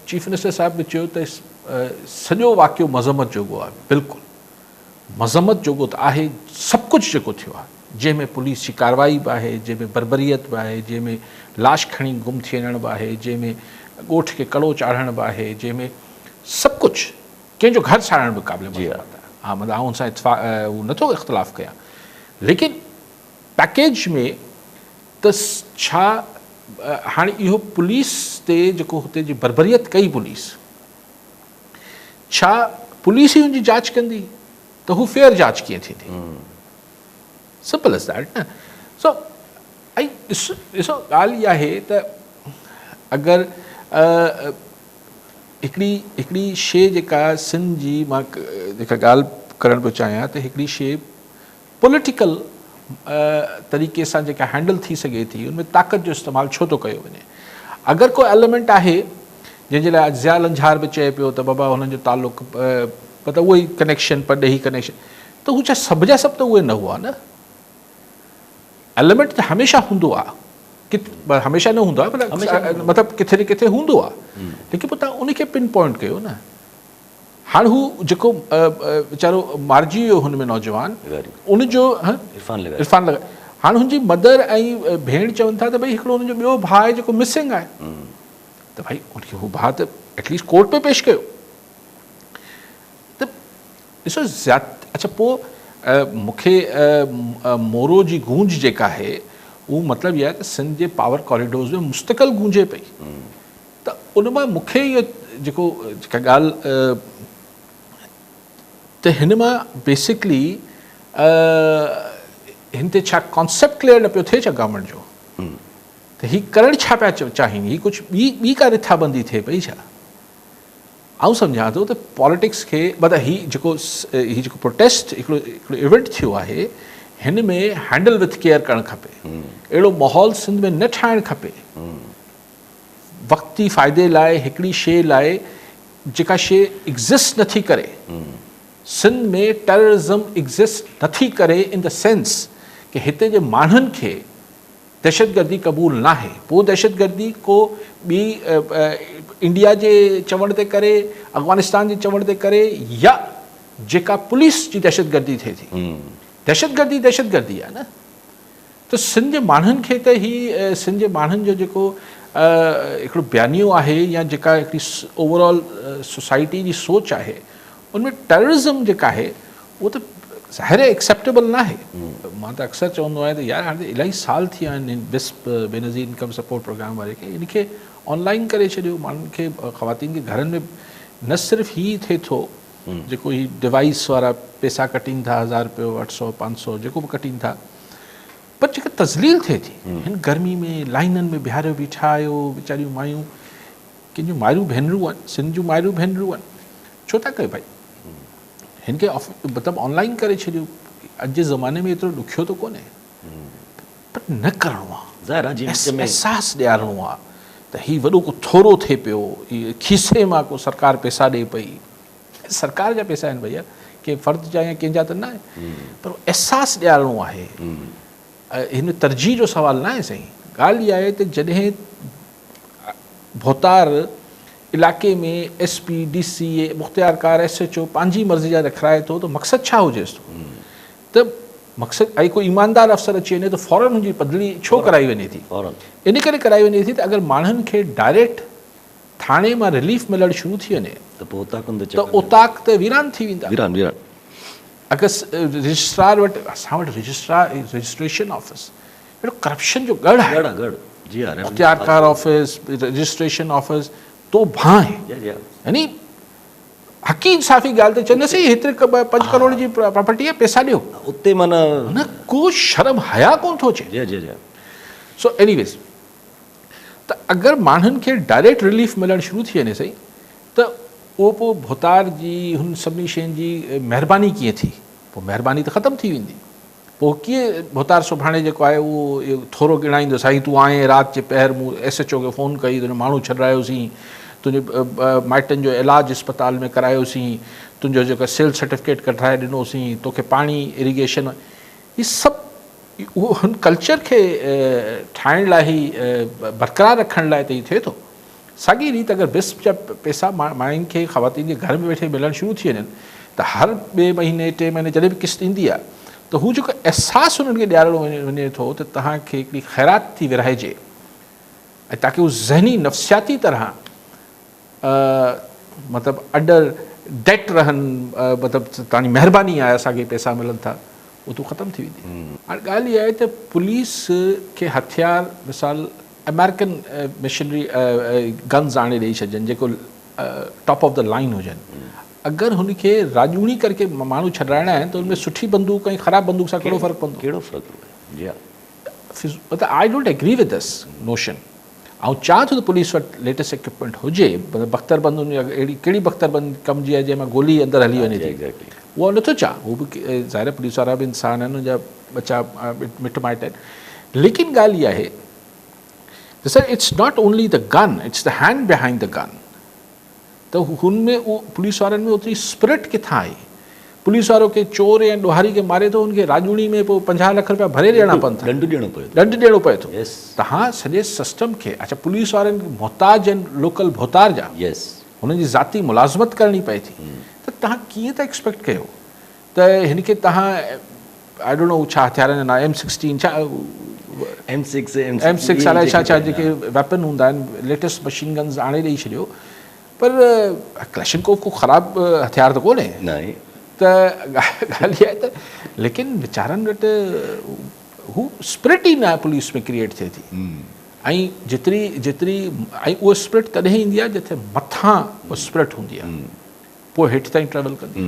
Chief minister صاحب به چيو ته سڄو واقعو مذمت جوڳو آهي، بلڪل مذمت جوڳو ته آهي سڀ ڪجهه جيڪو ٿيو آهي، جنهن ۾ پوليس جي ڪارروائي به آهي، جنهن ۾ بربريت به آهي، جنهن ۾ لاش کڻي گم ٿي وڃڻ به آهي، جنهن ۾ ڳوٺ کي ڪڙو چاڙهڻ به آهي، جنهن ۾ سڀ ڪجهه ڪنهن جو گهر ساڙڻ به قابل مذمت آهي. ها مطلب آئون ان سان اتفاق نٿو اختلاف ڪيان ليڪن پيڪيج ۾ ته ڇا هاڻي اهو پوليس تي جيڪو هتي جي بربريت ڪئي پوليس ڇا پوليس ئي ان جي جاچ ڪندي ته هو فيئر جاچ ڪيئن ٿيندي سمپل از that نه سو ۽ ڏسو ڳالهه اها آهي ته اگر هڪڙي هڪڙي شي جيڪا سنڌ جي مان جيڪا ڳالهه ڪرڻ پيو چاهيان ته هڪڙي شي پوليٽيڪل طريقي سان جيڪا هينڊل ٿي سگهي ٿي ان ۾ طاقت جو استعمال ڇو ٿو ڪيو وڃي اگر ڪو ايليمينٽ آهي جنهن جي لاء اڄ ضياء لنجهار به چئي پيو ته بابا هنن جو تعلق مطلب اهو ئي ڪنيڪشن پرڏيهي ڪنيڪشن ته هو ڇا سڀ جا سڀ ته اهي نه هئا نه ايليمينٽ ته هميشه هوندو آهي هميشه نه هوندو آهي مطلب ڪٿي نه ڪٿي هوندو آهي ليڪن پوء تان ان کي پن پوائنٽ ڪيو نه هاڻ هو جيڪو ويچارو مارجي ويو هن ۾ نوجوان ان جو عرفان لغاري عرفان لغاري هاڻ هن جي مدر ۽ ڀيڻ چون ٿا ته ڀئي هڪڙو هن جو ٻيو ڀاء آهي جيڪو مسنگ آهي ته ڀائي ان کي هو ڀاء ته ايٽ ليسٽ ڪورٽ ۾ پيش ڪيو ته ڏسو زياد اڇا پوء مونکي مورو جي گونج جيڪا آهي اهو مطلب اها آهي ته سنڌ جي پاور ڪاريڊورز ۾ مستقل گونجي پئي ته ان مان مون کي اهو جيڪو جيڪا ڳالهه ته هن مان بيسڪلي هن تي ڇا ڪانسيپٽ ڪليئر نه پيو ٿئي ڇا گورنمينٽ جو ته هي ڪرڻ ڇا پيا چاهين هي ڪجهه ٻي ٻي ڪا رٿابندي ٿئي پئي ڇا آئون سمجهان ٿو ته پاليٽڪس کي مطلب هي جيڪو هي جيڪو پروٽيسٽ هڪڙو هڪڙو ايونٽ ٿيو آهي هن ۾ هينڊل وٿ ڪيئر ڪرڻ کپي اهڙو ماحول سنڌ ۾ نه ٺاهڻ کپي وقتي فائدي لاء هڪڙي شيء لاء جيڪا شيء ايگزسٽ نٿي ڪري سنڌ ۾ ٽيررزم ايگزسٽ نٿي ڪري ان the sense ڪي هتي جي ماڻهن کي دهشتگردي قبول ناهي پوء دهشتگردي ڪو ٻي انڊيا جي چوڻ تي ڪري افغانستان جي چوڻ تي ڪري يا جيڪا پوليس جي دهشتگردي ٿئي ٿي دهشتگردي دهشتگردي آهي نه ته سنڌ جي ماڻهن کي ته هي سنڌ جي ماڻهن جو جيڪو هڪڙو بيانيو آهي يا جيڪا هڪڙي اوور آل سوسائٽي جي سوچ آهي ان ۾ ٽيررزم جيڪا آهي اهو ته ظاهر آهي ايڪسيپٽيبل نه آهي مان ته اڪثر چوندو آهيان ته يار هاڻي الاهي سال ٿي ويا آهن بسپ بينظير انڪم سپورٽ پروگرام واري کي ان کي آن لائن ڪري ڇڏيو ماڻهن کي خواتين کي گهرن ۾ نه صرف هي ٿئي ٿو جيڪو هي ڊوائيس وارا پيسا ڪٽين ٿا هزار رپيو اٺ سو پانچ سو جيڪو به ڪٽين ٿا پر جيڪا تذليل ٿئي ٿي هن گرمي ۾ لائنن ۾ بيهاريو بيٺا آهيو ويچاريون مايون ڪن جون مائرون ڀينرون آهن سنڌ جون مائرون ڀينرون آهن ڇو ٿا ڪيو ڀائي هن کي مطلب آن لائن ڪري ڇڏيو اڄ جي زماني ۾ ايترو ڏکيو ته ڪونهي پر نه ڪرڻو آهي ظاهر آهي جي وچ ۾ احساس ڏيارڻو آهي ته هي وڏو ڪو ٿورو ٿئي پيو هي کيسي مان ڪو سرڪار پيسا ڏئي پئي سرڪار جا پيسا آهن ڀئيا ڪنهن فرد جا يا ڪنهن جا ته نه آهن پر احساس ڏيارڻو آهي هن ترجيح جو سوال نه آهي سائين ڳالهه اها آهي ته جڏهن ڀوتار علائقي ۾ ايس پي ڊي سي مختيار ڪار ايس ايڇ او پنهنجي مرضي جا رکرائي ٿو ته مقصد ڇا هجيس ٿو ته مقصد ۽ ڪو ايماندار افسر اچي وڃي ته فورن هن جي بدلي ڇو ڪرائي وڃي ٿي؟ ان ڪري ڪرائي وڃي ٿي ته اگر ماڻهن کي ڊائريڪٽ ٿاڻي مان رليف ملڻ شروع ٿي وڃي ته پوء اوطاقن تي چڪر ته اوطاق ته ويران ٿي ويندا. ويران ويران. اگر رجسٽرار وٽ اسان وٽ رجسٽرار رجسٽريشن آفيس اهڙو ڪرپشن جو ڳڙهه آهي. ڳڙهه ڳڙهه جي ها مختيارڪار آفيس رجسٽريشن آفيس تو ڀانء جي جي يعني حقي انصافي ڳالهه ته چوندس هي هيتري 5 ڪروڙ جي پراپرٽي آهي پيسا ڏيو اتي معنيٰ نه ڪو شرم حيا ڪون ٿو اچي جي جي جي سو ايني ويز ته اگر ماڻهن کي ڊائريڪٽ رليف ملڻ شروع ٿي وڃي سائين ته اهو پوء ڀوتار جي هن سڀني شين جي مهرباني ڪيئن ٿي پوء مهرباني ته ختم ٿي ويندي پوء ڪيئن ڀوتار سڀاڻي جيڪو آهي اهو ٿورو ڳڻائيندو سائين تون آئين رات جي پهر مون ايس ايڇ او کي فون ڪئي تنهنجو ماڻهو ڇڏرايوسين تنهنجي مائٽن جو علاج اسپتال ۾ ڪرايوسين تنهنجو جيڪو سيل سرٽيفڪيٽ ڪڍرائي ڏنوسين توکي پاڻي اريگيشن هي سڀ اهو هن ڪلچر کي ٺاهڻ لاء هي برقرار رکڻ لاء ته هي ٿئي ٿو ساڳي ريت اگر بسپ جا پئسا ماين کي خواتين کي گهر ۾ ويٺي ملڻ شروع ٿي وڃن ته هر ٻئي مهيني ٽئين مهيني جڏهن به قسط ايندي آهي ته هو جيڪو احساس انهن کي ڏيارڻو وڃي ٿو ته توهان کي هڪڙي خيرات ٿي ورهائجي ۽ تاڪه هو ذهني نفسياتي طرح مطلب انڊر ڊيٽ رهن مطلب توهان جي مهرباني آهي اسان کي پئسا ملن ٿا اهو ته ختم ٿي ويندي. هاڻي ڳالهه اها آهي ته پوليس کي هٿيار مثال آمريڪن مشنري گنز آڻي ڏئي ڇڏجن جيڪو ٽاپ آف the line هجن اگر هن کي راڄوڻي ڪرڪي ماڻهو ڇڏرائڻا آهن ته ان ۾ سٺي بندوق ۽ خراب بندوق سان ڪهڙو فرق پوندو؟ ڪهڙو فرق پوندو جي ها. مطلب I don't agree with this notion آئون چاهان ٿو ته پوليس وٽ ليٽيسٽ اڪوپمينٽ هجي پر بختر بند اهڙي ڪهڙي بختر بند ڪم جي آهي جنهن مان گولي اندر هلي وڃي ٿي اهو آئون نٿو چاهان هو به ظاهر آهي پوليس وارا به انسان آهن ان جا ٻچا مٽ مائٽ آهن ليڪن ڳالهه اها آهي ته sir it's not only the gun it's the hand behind the gun ته هن ۾ اهو پوليس وارن ۾ اوتري اسپرٽ ڪٿان آئي؟ پوليس وارو ڪنهن چور يا ڏوهاري کي ماري ٿو ان کي راڄوڻي ۾ پوء 50 لک روپيا ڀري ڏيڻا پون ٿا. ڏنڊ ڏيڻو پوي ٿو. ڏنڊ ڏيڻو پوي ٿو. تهان سڄي سسٽم کي اڇا پوليس وارن محتاج آهن لوڪل ڀوتار جا. هنن جي ذاتي ملازمت ڪرڻي پئي ٿي ته تهان ڪيئن ٿا ايڪسپيڪٽ ڪيو ته هن کي تهان I don't نو ڇا هٿيارن جا نالا ايم سڪسٽين ڇا ايم سڪس ايم سڪس الائي ڇا ڇا جيڪي ويپن هوندا آهن ليٽيسٽ مشين گنز آڻي ڏئي ڇڏيو پر ڪلاشنڪوف ڪو خراب هٿيار ته ڪونهي ناهي ته ڳالهه اها آهي ته ليڪن ويچارن وٽ هو اسپرٽ ئي نه پوليس ۾ ڪريئيٽ ٿئي ٿي ۽ جيتري جيتري ۽ اها اسپرٽ تڏهن ايندي آهي جتي مٿان اسپرٽ هوندي آهي پوء هيٺ تائين ٽريول ڪندي.